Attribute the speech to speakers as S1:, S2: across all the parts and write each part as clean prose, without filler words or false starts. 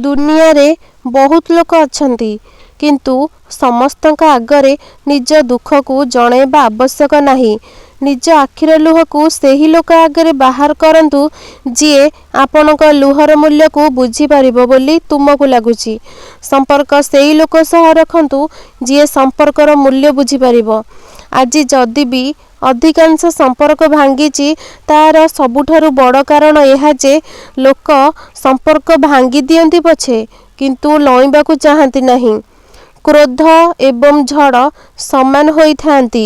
S1: ଦୁନିଆରେ ବହୁତ ଲୋକ ଅଛନ୍ତି, କିନ୍ତୁ ସମସ୍ତଙ୍କ ଆଗରେ ନିଜ ଦୁଃଖକୁ ଜଣାଇବା ଆବଶ୍ୟକ ନାହିଁ। ନିଜ ଆଖିର ଲୁହକୁ ସେହି ଲୋକ ଆଗରେ ବାହାର କରନ୍ତୁ, ଯିଏ ଆପଣଙ୍କ ଲୁହର ମୂଲ୍ୟକୁ ବୁଝିପାରିବ ବୋଲି ତୁମକୁ ଲାଗୁଛି। ସମ୍ପର୍କ ସେଇ ଲୋକ ସହ ରଖନ୍ତୁ, ଯିଏ ସମ୍ପର୍କର ମୂଲ୍ୟ ବୁଝିପାରିବ। ଆଜି ଯଦି ବି ଅଧିକାଂଶ ସମ୍ପର୍କ ଭାଙ୍ଗିଛି, ତା'ର ସବୁଠାରୁ ବଡ଼ କାରଣ ଏହା ଯେ ଲୋକ ସମ୍ପର୍କ ଭାଙ୍ଗି ଦିଅନ୍ତି ପଛେ, କିନ୍ତୁ ଲଇବାକୁ ଚାହାଁନ୍ତି ନାହିଁ। କ୍ରୋଧ ଏବଂ ଝଡ଼ ସମାନ ହୋଇଥାନ୍ତି।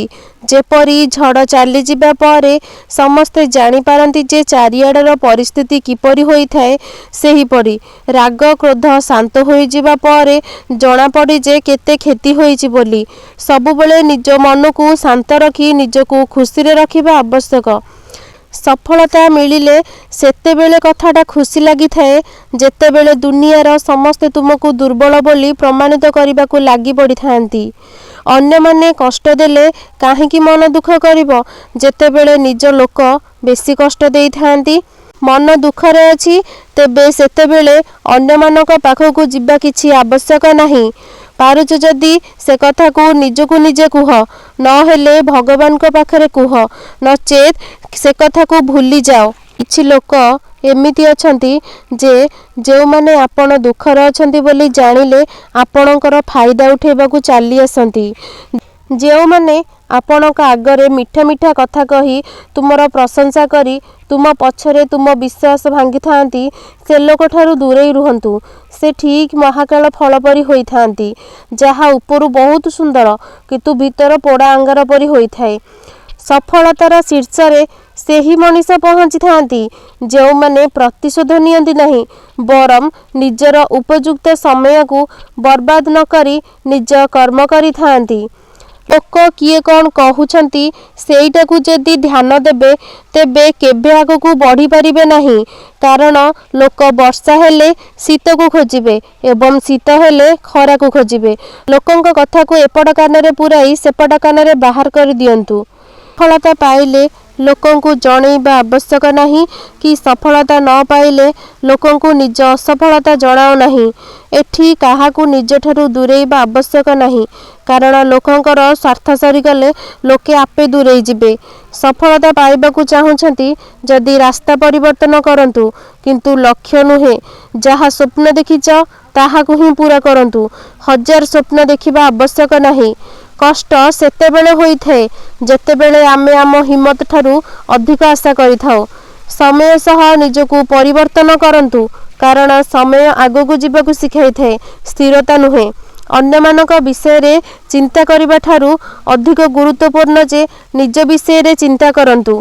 S1: ଯେପରି ଝଡ଼ ଚାଲିଯିବା ପରେ ସମସ୍ତେ ଜାଣିପାରନ୍ତି ଯେ ଚାରିଆଡ଼ର ପରିସ୍ଥିତି କିପରି ହୋଇଥାଏ, ସେହିପରି ରାଗ କ୍ରୋଧ ଶାନ୍ତ ହୋଇଯିବା ପରେ ଜଣାପଡ଼େ ଯେ କେତେ କ୍ଷତି ହୋଇଛି ବୋଲି। ସବୁବେଳେ ନିଜ ମନକୁ ଶାନ୍ତ ରଖି ନିଜକୁ ଖୁସିରେ ରଖିବା ଆବଶ୍ୟକ। ସଫଳତା ମିଳିଲେ ସେତେବେଳେ କଥାଟା ଖୁସି ଲାଗିଥାଏ, ଯେତେବେଳେ ଦୁନିଆର ସମସ୍ତେ ତୁମକୁ ଦୁର୍ବଳ ବୋଲି ପ୍ରମାଣିତ କରିବାକୁ ଲାଗି ପଡ଼ିଥାନ୍ତି। ଅନ୍ୟମାନେ କଷ୍ଟ ଦେଲେ କାହିଁକି ମନ ଦୁଃଖ କରିବ, ଯେତେବେଳେ ନିଜ ଲୋକ ବେଶୀ କଷ୍ଟ ଦେଇଥାନ୍ତି। ମନ ଦୁଃଖରେ ଅଛି, ତେବେ ସେତେବେଳେ ଅନ୍ୟମାନଙ୍କ ପାଖକୁ ଯିବା କିଛି ଆବଶ୍ୟକ ନାହିଁ। ପାରୁଛ ଯଦି ସେକଥାକୁ ନିଜକୁ ନିଜେ କୁହ, ନ ହେଲେ ଭଗବାନଙ୍କ ପାଖରେ କୁହ, ନଚେତ୍ ସେକଥାକୁ ଭୁଲିଯାଅ। କିଛି ଲୋକ ଏମିତି ଅଛନ୍ତି ଯେ ଯେଉଁମାନେ ଆପଣ ଦୁଃଖରେ ଅଛନ୍ତି ବୋଲି ଜାଣିଲେ ଆପଣଙ୍କର ଫାଇଦା ଉଠାଇବାକୁ ଚାଲି ଆସନ୍ତି। ଯେଉଁମାନେ ଆପଣଙ୍କ ଆଗରେ ମିଠା ମିଠା କଥା କହି ତୁମର ପ୍ରଶଂସା କରି ତୁମ ପଛରେ ତୁମ ବିଶ୍ୱାସ ଭାଙ୍ଗିଥାନ୍ତି, ସେଲୋକଠାରୁ ଦୂରେଇ ରୁହନ୍ତୁ। ସେ ଠିକ୍ ମହାକାଳ ଫଳ ପରି ହୋଇଥାନ୍ତି, ଯାହା ଉପରୁ ବହୁତ ସୁନ୍ଦର, କିନ୍ତୁ ଭିତର ପୋଡ଼ା ଅଙ୍ଗାର ପରି ହୋଇଥାଏ। ସଫଳତାର ଶୀର୍ଷରେ ସେହି ମଣିଷ ପହଞ୍ଚିଥାନ୍ତି, ଯେଉଁମାନେ ପ୍ରତିଶୋଧ ନିଅନ୍ତି ନାହିଁ, ବରଂ ନିଜର ଉପଯୁକ୍ତ ସମୟକୁ ବରବାଦ ନ କରି ନିଜ କର୍ମ କରିଥାନ୍ତି। ଲୋକ କିଏ କ'ଣ କହୁଛନ୍ତି ସେଇଟାକୁ ଯଦି ଧ୍ୟାନ ଦେବେ, ତେବେ କେବେ ଆଗକୁ ବଢ଼ିପାରିବେ ନାହିଁ। କାରଣ ଲୋକ ବର୍ଷା ହେଲେ ଶୀତକୁ ଖୋଜିବେ ଏବଂ ଶୀତ ହେଲେ ଖରାକୁ ଖୋଜିବେ। ଲୋକଙ୍କ କଥାକୁ ଏପଟ କାନରେ ପୂରାଇ ସେପଟ କାନରେ ବାହାର କରିଦିଅନ୍ତୁ। ସଫଳତା ପାଇଲେ ଲୋକଙ୍କୁ ଜଣାଇବା ଆବଶ୍ୟକ ନାହିଁ କି ସଫଳତା ନ ପାଇଲେ ଲୋକଙ୍କୁ ନିଜ ଅସଫଳତା ଜଣାଅ ନାହିଁ। ଏଠି କାହାକୁ ନିଜଠାରୁ ଦୂରେଇବା ଆବଶ୍ୟକ ନାହିଁ, କାରଣ ଲୋକଙ୍କର ସ୍ୱାର୍ଥ ସରିଗଲେ ଲୋକେ ଆପେ ଦୂରେଇ ଯିବେ। ସଫଳତା ପାଇବାକୁ ଚାହୁଁଛନ୍ତି ଯଦି ରାସ୍ତା ପରିବର୍ତ୍ତନ କରନ୍ତୁ, କିନ୍ତୁ ଲକ୍ଷ୍ୟ ନୁହେଁ। ଯାହା ସ୍ୱପ୍ନ ଦେଖିଛ, ତାହାକୁ ହିଁ ପୂରା କରନ୍ତୁ, ହଜାର ସ୍ୱପ୍ନ ଦେଖିବା ଆବଶ୍ୟକ ନାହିଁ। କଷ୍ଟ ସେତେବେଳେ ହୋଇଥାଏ, ଯେତେବେଳେ ଆମେ ଆମ ହିମ୍ମତ ଠାରୁ ଅଧିକ ଆଶା କରିଥାଉ। ସମୟ ସହ ନିଜକୁ ପରିବର୍ତ୍ତନ କରନ୍ତୁ, କାରଣ ସମୟ ଆଗକୁ ଯିବାକୁ ଶିଖାଇଥାଏ, ସ୍ଥିରତା ନୁହେଁ। ଅନ୍ୟମାନଙ୍କ ବିଷୟରେ ଚିନ୍ତା କରିବା ଠାରୁ ଅଧିକ ଗୁରୁତ୍ୱପୂର୍ଣ୍ଣ ଯେ ନିଜ ବିଷୟରେ ଚିନ୍ତା କରନ୍ତୁ।